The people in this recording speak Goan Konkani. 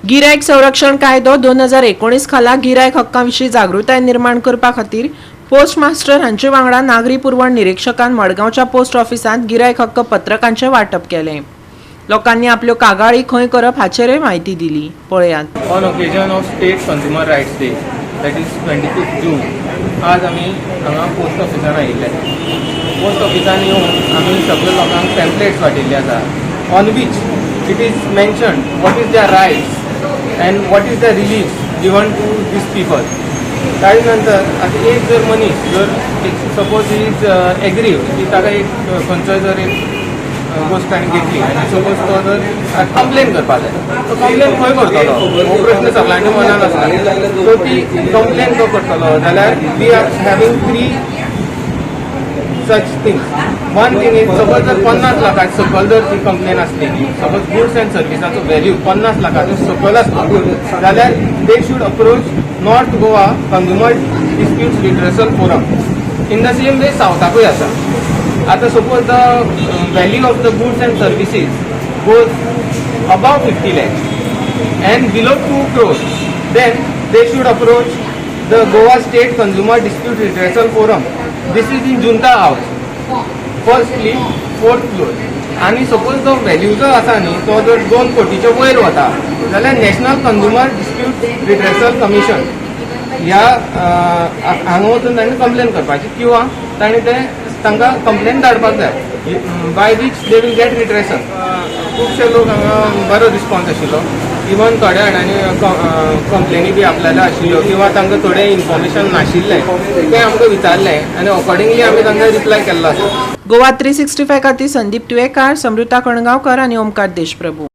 गिरायक संरक्षण कायदो 2019 खाला गिरायक हक्कां विशीं जागृताय निर्माण करपा खातीर पोस्ट मास्टर हांचे वांगडा नागरी पुरवण निरिक्षकान मडगांवच्या पोस्ट ऑफिसांत गिरायक हक्क पत्रकांचें वांटप केलें. लोकांनी आपल्यो कागाळी खंय करप हाचेरय म्हायती दिली. पळयात. On occasion of State Consumer Rights Day, that is 25th June, आज आमी हांगा पोस्ट ऑफिसान आयिल्ले. पोस्ट ऑफिसान येवन आमी सगळे लोकांक पॅम्पलेट्स वाटिल्ले आसा, on which it is mention what is their rights and what is the relief given to these people. ताजे नंतर आतां एक जर मनीस जर एक सपोज is aggrieved की ताका एक खंयचोय जर एक गोश्ट ताणें घेतली आनी सपोज तो जर कंप्लेन करपा जाय, तो कंप्लेन खंय करतलो हो प्रश्न सगळ्यांच्या मनान आसता. सो ती कंप्लेन तो करतलो जाल्यार we are having three such things. One thing is, suppose जर 50 लाखाच्या सकयल जर ती कंप्लेन आसली, सपोज गुड्स अँड सर्विसाचो व्हॅल्यू 50 लाखाचो सकयल आसलो जाल्यार they should approach North Goa Consumer Disputes Redressal Forum. In the same way सावथाकूय आसा. आतां suppose the value of the goods and services goes above 50 lakhs and below 2 crores, then they should approach the Goa State Consumer Dispute Redressal Forum. This is in Junta House, firstly fourth floor. आनी सपोज तो व्हॅल्यू जो आसा न्ही, तो जर 2 कोटीच्या वयर वता जाल्यार National Consumer Dispute Redressal Commission ह्या हांगा वचून तांणी कंप्लेन करपाची किंवा तांणी ते तांकां कंप्लेन धाडपाक जाय, by which they will get redressal. खुबशे लोक हांगा बरो रिस्पॉन्स आशिल्लो. इवन थोड्या जाणांनी कंप्लेनी बी आपल्याला आशिल्ल्यो किंवा तांकां थोडें इन्फॉर्मेशन नाशिल्लें, तें आमकां विचारलें आनी अकॉर्डिंगली आमी तांकां रिप्लाय केल्लो आसा. गोवा 365 खातीर संदीप तुयेकार, समृता कणगांवकर आनी ओमकार देशप्रभू.